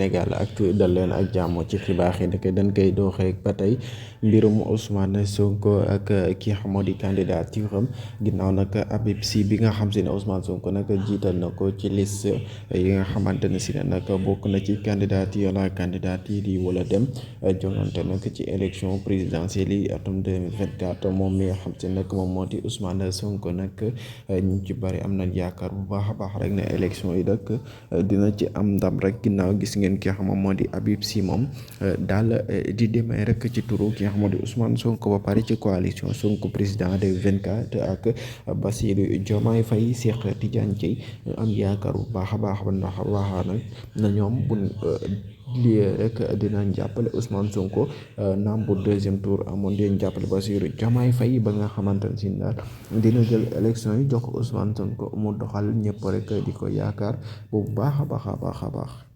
Sénégal ak dal leen ak jàmm ci xibaar yi dañ koy doxee ba tey mbirum Ousmane Sonko ak ki xam moo di candidature am ginnaaw nag Habib Sy bi nga xam si ne Ousmane Sonko nag jiital na ko ci liste yi nga xamante ne si ne nag bokk na ci candidature la candidature yi wala dem jongante nag ci élection présidentielle yi atum 2024 moom mi nga xam si nag moom moo di Ousmane Sonko nag ñu ci bari am nañ yaakaar bu baax a baax rek ne élection yi nag dina ci am ndam rek ginnaaw gis ngeen ki nga xam moo di Habib Sy moom daal di demee rek ci turu ki nga xam moo di Ousmane Sonko ba pare ci coalition Sonko président de 24 ak Bassirou Diomaye Faye Cheikh Tidiane Dièye am yaakaar bu baax a baax ndax wax na ñoom buñ lii rek dinañ jàppale Ousmane Sonko naam bu deuxième tour amoon dinañ jàppale Bassirou Diomaye Faye ba nga xamante ne si daal dina jël élection yi jox ko Ousmane Sonko mu doxal ñëpp rek di ko yaakaar bu baax a baax a baax a baax.